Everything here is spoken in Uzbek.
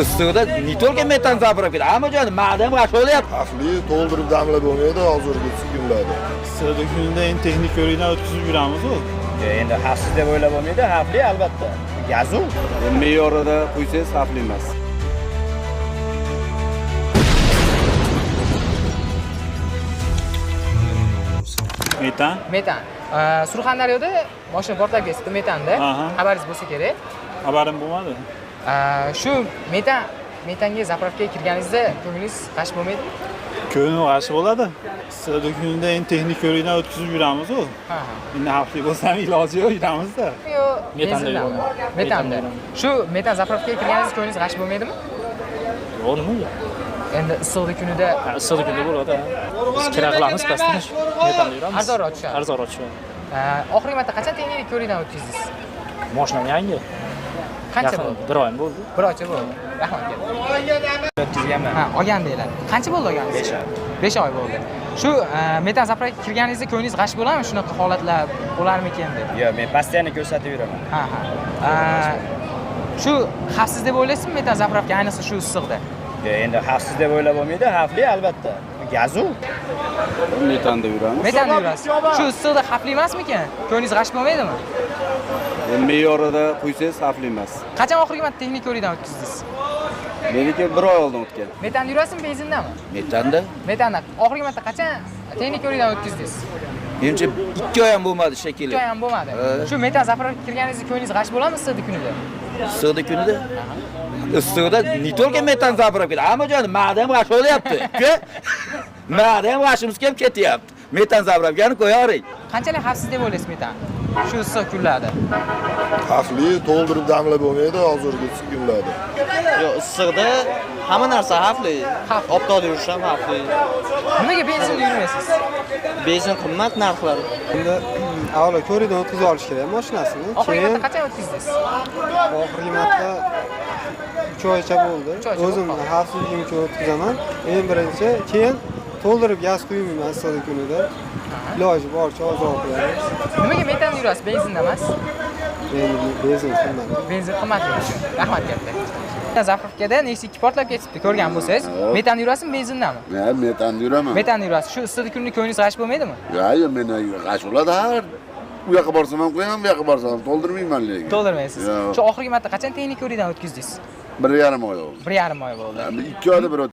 Issiqda не только metan zapravka, hamma joyda ma'dan g'ash bo'lyapti. Xavfli, to'ldirib damlab bo'lmaydi hozirgi kunlarda. Issiqda kunida endi texnik ko'rikdan o'tkazib yuramiz-ku. Endi xavfsiz deb o'ylab bo'lmaydi, xavfli albatta. Gazu. Me'yorida quysangiz xavfli emas. Metan. Metan. Surxondaryoda mashina portlab ketdi metanda. Xabaringiz bo'lsa kerak. Xabarim bo'lmadi. Shu metanga zapravkaga kirganingizda ko'nglingiz g'ash bo'lmaydimi? Ko'ngil g'ash bo'ladi. Issiqda kunida endi texnik ko'rikdan o'tkazib yuramiz-ku. Endi xavfli bo'lsa ham iloji yo'q, yuramiz-da. Yo'q, Metanda yuraman. Metanda. Shu metan zapravkaga kirganingizda ko'nglingiz g'ash bo'lmaydimi? Yo'q, nimaga? Endi issiqda kunida Issiqda kunda bo'ladi. Biz kira qilamiz pastdan. Metanda yuramiz. Arzonroq tushadi. Arzonroq tushadi. Oxirgi marta qachon texnik ko'rikdan o'tkazdingiz? Mashinam yangi. Qancha bo'ldi? Bir oyim bo'ldi. Bir oycha bo'ldi. Rahmat katta. O'tkazganman. Ha, olgan deyiladi. Qancha bo'ldi olganingiz? 5 oy. 5 oy bo'ldi. Shu metan zapravkaga kirganingizda ko'nglingiz g'ash bo'ladimi? Shunaqa holatlar bo'larmikin deb. Yo'q, men постоянно ko'rsatib yuraman. Ha, ha. Shu xavfsiz deb o'ylaysizmi metan zapravka ayniqsa shu issiqda? Yo'q, endi xavfsiz deb o'ylab bo'lmaydi, xavfli albatta. Gazu. Metanda yuramiz. Metanda yurasiz. Shu issiqda xavfli emasmikan? Ko'nglingiz g'ash bo'lmaydimi? Me'yorida quysangiz xavfli emas. Qachon oxirgi marta texnik ko'rikdan o'tkazdingiz? Meniki bir oy oldin o'tgan. Metanda yurasizmi, benzindami? Metanda. Metanda. Oxirgi marta qachon texnik ko'rikdan o'tkazdingiz? Menimcha 2 oy ham bo'lmadi shekilli. 2 oy ham bo'lmadi. Shu metan zapravkaga kirganingizda ko'nglingiz g'ash bo'ladimi issiqda kunida? Issiqda kunida? Issiqda не только metan zapravka, hamma joyda ma'dan g'ash bo'lyapti. Ma'dan g'ashimiz kelib ketyapti. Metan zapravkani qo'yavering. Qanchalik xavfsiz deb o'ylaysiz metan? Shu issiq kunlarda. Xavfli, to'ldirib damlab bo'lmaydi hozirgi kunlarda. Yo'q, issiqda hamma narsa xavfli. Oftobda yurish ham xavfli. Nimaga benzinda yurmaysiz? Benzin qimmat narxlari. Endi avvalo ko'rikdan o'tkazib olish kerak mashinasini. Oxirgi marta qachon o'tkazdingiz? Oxirgi marta 3 oycha bo'ldi. O'zim xavfsizligim uchun o'tkazaman. Eng birinchi, keyin to'ldirib gaz quymayman issiqda kunida. Iloji boricha ozroq qo'yamiz. Nimaga metanda yurasiz, benzinda emas? Benzin qimmat. Benzin qimmatligi uchun. Rahmat katta. Zapravkada Nexia 2 portlab ketibdi, ko'rgan bo'lsangiz. Metanda yurasizmi, benzindami? Ha, metanda yuraman. Metanda yurasiz. Shu issiqda kunida ko'nglingiz g'ash bo'lmaydimi? Yo'q, men g'ash bo'ladi. Har u yoqqa borsam ham qo'yaman, bu yoqqa borsam ham to'ldirmayman lekin. To'ldirmaysiz. Shu oxirgi marta qachon texnik ko'rikdan o'tkazdingiz? 1,5 oy bo'ldi. 1,5 oy bo'ldi. 2 oyda bir